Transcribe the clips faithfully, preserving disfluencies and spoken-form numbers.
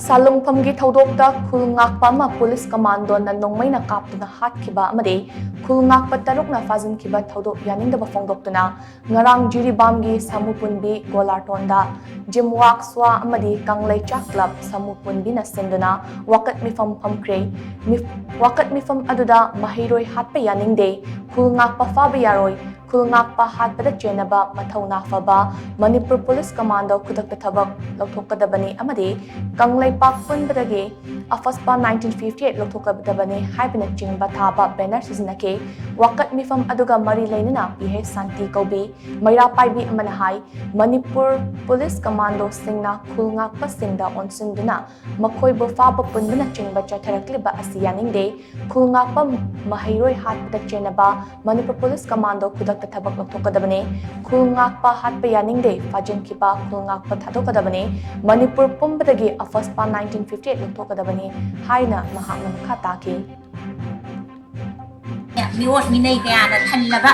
ꯁꯥꯂꯨꯡꯐꯝꯒꯤ ꯊꯧꯗꯣꯛꯇ ꯈꯨꯜ ꯉꯥꯛꯄ ꯑꯃ ꯄꯨꯂꯤꯁ ꯀꯃꯥꯟꯗꯣꯅ ꯅꯣꯡꯃꯩꯅ ꯀꯥꯞꯇꯨꯅ ꯍꯥꯠꯈꯤꯕ ꯑꯃꯗꯤ ꯈꯨꯜ ꯉꯥꯛꯄ ꯇꯔꯨꯛꯅ ꯐꯥꯖꯤꯟꯈꯤꯕ ꯊꯧꯗꯣꯛ ꯌꯥꯅꯤꯡꯗꯕ ꯐꯣꯡꯗꯣꯛꯇꯨꯅ ꯉꯔꯥꯡ ꯖꯤꯔꯤꯕꯥꯝꯒꯤ ꯁꯥꯃꯨꯄꯨꯟꯕꯤ ꯒꯣꯂꯥꯔꯇꯣꯟꯗ ꯖꯤꯝꯋꯥꯛ ꯁ꯭ꯋꯥ ꯑꯃꯗꯤ ꯀꯪꯂꯩꯆꯥꯛ ꯀ꯭ꯂꯕ ꯁꯥꯃꯨꯄꯨꯟꯕꯤꯅ ꯁꯤꯟꯗꯨꯅ ꯋꯥꯀꯠ ꯃꯤꯐꯝ ꯐꯝꯈ꯭ꯔꯦ꯫ ꯃꯤꯐ-, ꯋꯥꯀꯠ ꯃꯤꯐꯝ ꯑꯗꯨꯗ ꯃꯍꯩꯔꯣꯏ ꯍꯥꯠꯄ ꯌꯥꯅꯤꯡꯗꯦ, ꯈꯨꯜ ꯉꯥꯛꯄ ꯐꯥꯕ ꯌꯥꯔꯣꯏ, ꯈꯨꯜ ꯉꯥꯛꯄ ꯍꯥꯠꯄꯗ ꯆꯦꯟꯅꯕ ꯃꯊꯧꯅꯥ ꯐꯕ ꯃꯅꯤꯄꯨꯔ ꯄꯨꯂꯤꯁ ꯀꯃꯥꯟꯗꯣ ꯈꯨꯗꯛꯇ ꯊꯕꯛ ꯂꯧꯊꯣꯛꯀꯗꯕꯅꯤ ꯑꯃꯗꯤ ꯀꯪꯂꯩꯄꯥꯛ ꯄꯨꯟꯕꯗꯒꯤ ꯑꯐꯁꯄꯥ nineteen fifty eight ꯂꯧꯊꯣꯛꯀꯗꯕꯅꯤ ꯍꯥꯏꯕꯅꯆꯤꯡꯕ ꯊꯥꯕ ꯕꯦꯅꯔ ꯁꯤꯖꯤꯟꯅꯈꯤ꯫ ꯋꯥꯀꯠ ꯃꯤꯐꯝ ꯑꯗꯨꯒ ꯃꯔꯤ ꯂꯩꯅꯅ ꯄꯤ ꯍꯩꯆ ꯁꯥꯟꯇꯤ ꯀꯧꯕꯤ ꯃꯩꯔꯥ ꯄꯥꯏꯕꯤ ꯑꯃꯅ ꯍꯥꯏ, ꯃꯅꯤꯄꯨꯔ ꯄꯨꯂꯤꯁ ꯀꯃꯥꯟꯗꯣꯁꯤꯡꯅ ꯈꯨꯜ ꯉꯥꯛꯄꯁꯤꯡꯗ ꯑꯣꯟꯁꯤꯟꯗꯨꯅ ꯃꯈꯣꯏꯕꯨ ꯐꯥꯕ ꯄꯨꯟꯕꯅꯆꯤꯡꯕ ꯆꯠꯊꯔꯛꯂꯤꯕ ꯑꯁꯤ ꯌꯥꯅꯤꯡꯗꯦ꯫ ꯈꯨꯜ ꯉꯥꯛꯄ ꯃꯍꯩꯔꯣꯏ ꯍꯥꯠꯄꯗ ꯆꯦꯟꯅꯕ ꯃꯅꯤꯄꯨꯔ ꯄꯨꯂꯤꯁ ꯀꯃꯥꯟꯗꯣ ꯈꯨꯗꯛꯇ ꯊꯕꯛ ꯂꯧꯊꯣꯛꯀꯗꯕꯅꯤ꯫ ꯈꯨꯜ ꯉꯥꯛꯄ ꯍꯥꯠꯄ ꯌꯥꯅꯤꯡꯗꯦ, ꯐꯥꯖꯤꯟꯈꯤꯕ ꯈꯨꯜ ꯉꯥꯛꯄ ꯊꯥꯗꯣꯛꯀꯗꯕꯅꯤ꯫ ꯃꯅꯤꯄꯨꯔ ꯄꯨꯝꯕꯗꯒꯤ ꯑꯐꯁꯄꯥ nineteen fifty eight ꯂꯧꯊꯣꯛꯀꯗꯕꯅꯤ ꯍꯥꯏꯅ ꯃꯍꯥꯛꯅ ꯃꯈꯥ ꯇꯥꯈꯤ꯫ ꯃꯤꯑꯣꯠ ꯃꯤꯅꯩ ꯀꯌꯥꯅ ꯊꯜꯂꯕ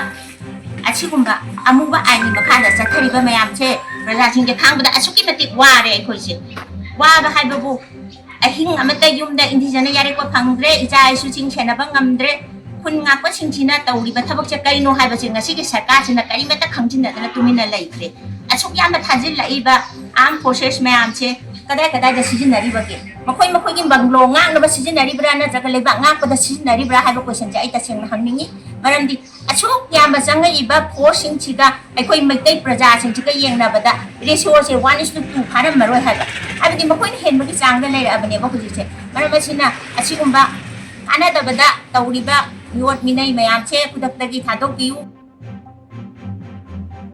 ꯑꯁꯤꯒꯨꯝꯕ ꯑꯃꯨꯕ ꯑꯥꯏꯟꯒꯤ ꯃꯈꯥꯗ ꯆꯠꯊꯔꯤꯕ ꯃꯌꯥꯝꯁꯦ ꯄ꯭ꯔꯖꯥꯁꯤꯡꯁꯦ ꯈꯥꯡꯕꯗ ꯑꯁꯨꯛꯀꯤ ꯃꯇꯤꯛ ꯋꯥꯔꯦ ꯑꯩꯈꯣꯏꯁꯦ꯫ ꯋꯥꯕ ꯍꯥꯏꯕꯕꯨ ꯑꯍꯤꯡ ꯑꯃꯠꯇ ꯌꯨꯝꯗ ꯏꯟꯗꯤꯖꯅ ꯌꯥꯔꯦꯛꯄ ꯐꯪꯗ꯭ꯔꯦ, ꯏꯆꯥ ꯏꯁꯨꯁꯤꯡ ꯁꯦꯟꯅꯕ ꯉꯝꯗ꯭ꯔꯦ, ꯈꯨꯟ ꯉꯥꯛꯄꯁꯤꯡꯁꯤꯅ ꯇꯧꯔꯤꯕ ꯊꯕꯛꯁꯦ ꯀꯔꯤꯅꯣ ꯍꯥꯏꯕꯁꯦ ꯉꯁꯤꯒꯤ ꯁꯔꯀꯥꯔꯁꯤꯅ ꯀꯔꯤꯃꯠꯇ ꯈꯪꯖꯤꯟꯅꯗꯅ ꯇꯨꯃꯤꯟꯅ ꯂꯩꯈ꯭ꯔꯦ꯫ ꯑꯁꯨꯛ ꯌꯥꯝꯅ ꯊꯥꯖꯤꯜꯂꯛꯏꯕ armed forces ꯃꯌꯥꯝꯁꯦ ꯀꯗꯥꯏ ꯀꯗꯥꯏꯗ ꯁꯤꯖꯤꯟꯅꯔꯤꯕꯒꯦ? ꯃꯈꯣꯏ ꯃꯈꯣꯏꯒꯤ ꯕꯪꯒ꯭ꯂꯣ ꯉꯥꯛꯅꯕ ꯁꯤꯖꯤꯟꯅꯔꯤꯕ꯭ꯔꯥ ꯅꯠꯇ꯭ꯔꯒ ꯂꯩꯕꯥꯛ ꯉꯥꯛꯄꯗ ꯁꯤꯖꯤꯟꯅꯔꯤꯕ꯭ꯔꯥ ꯍꯥꯏꯕ questionꯁꯦ ꯑꯩ ꯇꯁꯦꯡꯅ ꯍꯪꯅꯤꯡꯉꯤ꯫ ꯃꯔꯝꯗꯤ ꯑꯁꯨꯛ ꯌꯥꯝꯕ ꯆꯪꯉꯛꯏꯕ forceꯁꯤꯡꯁꯤꯒ ꯑꯩꯈꯣꯏ Meitei ꯄ꯭ꯔꯖꯥꯁꯤꯡꯁꯤꯒ ꯌꯦꯡꯅꯕꯗ ratioꯁꯦ one is to two ꯐꯥꯔꯝꯃꯔꯣꯏ ꯍꯥꯏꯕ, ꯍꯥꯏꯕꯗꯤ ꯃꯈꯣꯏꯅ ꯍꯦꯟꯕꯒꯤ ꯆꯥꯡꯗ ꯂꯩꯔꯛꯑꯕꯅꯦꯕ ꯍꯧꯖꯤꯛꯁꯦ꯫ ꯃꯔꯝ ꯑꯁꯤꯅ ꯑꯁꯤꯒꯨꯝꯕ ꯀꯥꯟꯅꯗꯕꯗ ꯇꯧꯔꯤꯕ ꯃꯤꯑꯣꯠ ꯃꯤꯅꯩ ꯃꯌꯥꯝꯁꯦ ꯈꯨꯗꯛꯇꯒꯤ ꯊꯥꯗꯣꯛꯄꯤꯌꯨ꯫